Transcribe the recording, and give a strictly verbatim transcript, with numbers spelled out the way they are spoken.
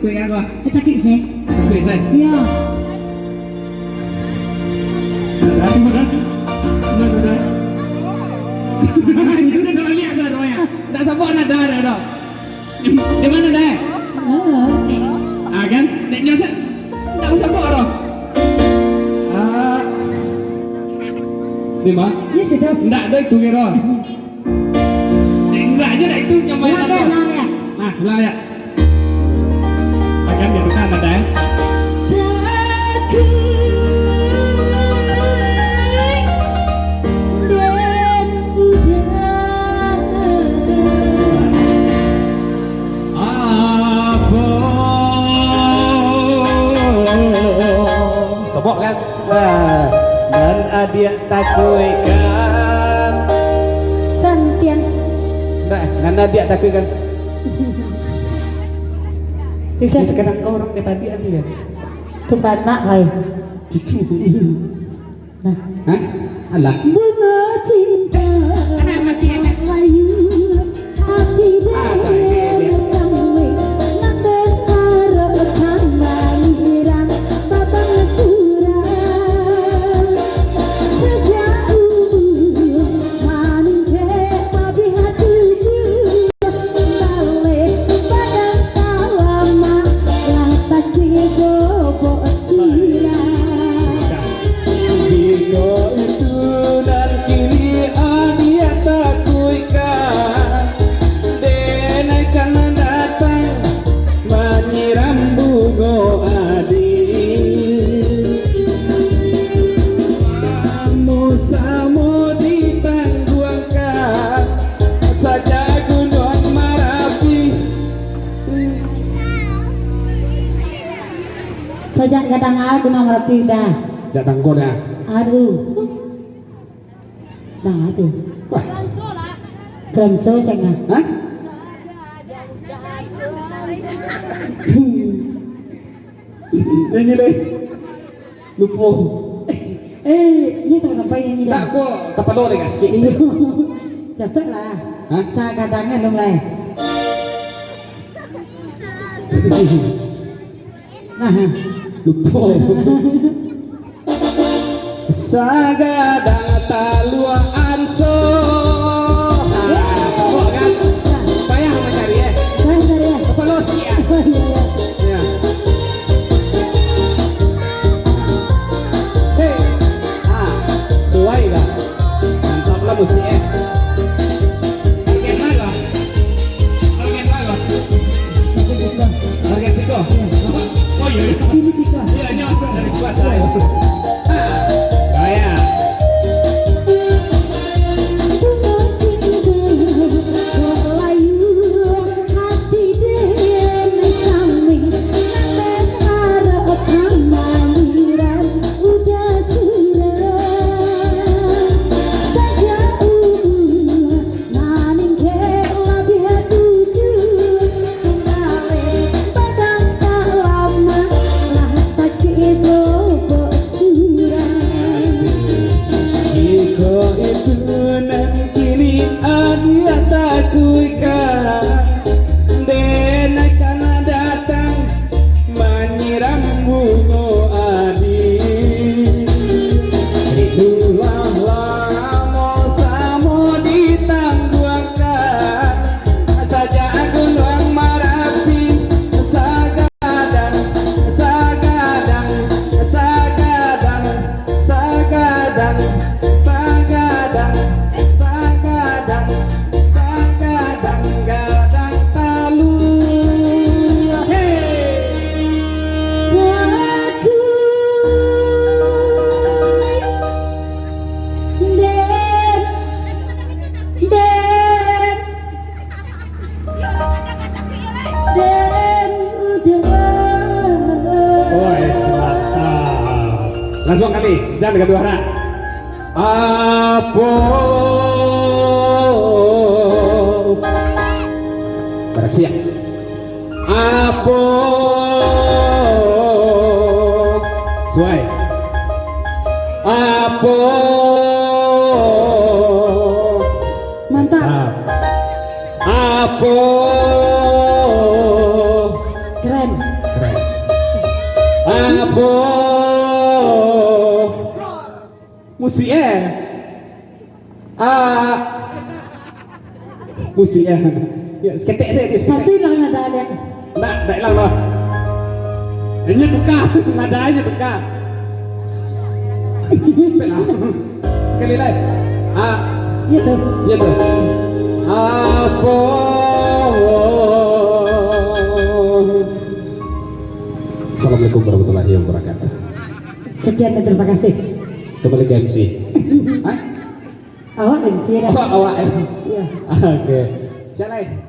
Kuih aku. Eh, takik sih. Kuih sih. Iya. Ada, ada. Ada, ada. Kita dah lihat dah, Roya. Tak sabar nak dah, dah, dah. Di mana dah? Oh, oke. Ah, kan? Nek nyo se-, tak sabar dah. Ah. Ni, Mak? Ya, sudah. Ndak ada itu kira. Nek ndak aja dah itu nyamai. Ulang, ulang, ulang, ya. Ah, ulang, ya. Akan dia bukan ada, eh? Apo? Sobok kan? Nah, nan adiak takuikan. Santiang. Nah, nan adiak takuikan. Bisa. Sekarang kau orang dia tadi ada ya? Itu anak, hai. Cucu. Nah. Hah? Alah. Bunga cinta layu, hati bercamwe, nambah harap kambali rang babang surang. Sajak umur maningkek babih tujuh. Baleh badan talamak, lah takik bobok sirah. Jikok itu nan kini adiak takuikan, denai ka nan datang manyiram bungo adi. Samo-samo ditangguangkan, sajak Gunuang Marapi. Sajak gadang Gunuang Marapi dah. Dak tanggo dah. Aduh. Nah, tu. Wah. Ganso cengah. Hah? Nyanyi deh. Lupo. Eh, ini sampai-sampai nyanyi dah. Tak, kok kapalo deh, gas. Iyo. Capek lah. Hah? Sagadangan dong lah. Nah, lupo. Sagadang talua anso. Ah, kok kan? Payah mancari, eh? Payah cari, eh? Apa lo sikit, ah? Oh, iya, iya. Ya. Hei. Ah, suai dah. Mantap lah musik, eh. Bagian mana? Bagian mana? Bagian situ. Apa? Oh, iya, iya. Ini situ. Iya, iya, dari sebelah sana. Ah, gaya. Jikok itu nan kini adiak takuikan, denai ka nan datang manyiram bungo adi. Rindulah lamo samo ditangguangkan, sajak Gunuang Marapi sagadang, sagadang, sagadang. Sagadang, sagadang, sagadang, sagadang, gadang talua. Hei. Aku den, den. Woi, mantap. Langsung kami, dan kedua anak. Apo? Berhasil. Apo? Suai. Apo? Mantap. Mantap. Apo? Keren. Musik eh. Ah. Musik eh. Ya, seketek saja, seketek. Pasti hilang nada dia. Ndak, ndak hilang lah. Ini tukar, nadanya tukar. Sekali lagi. Ah, iya tu. Iya tu. Apa? Assalamualaikum warahmatullahi wabarakatuh. Sekian dan terima kasih. Kembali ke M C. Hah? Awak M C ya? Awak, awak M C. Iya. Oke. Siapa lain?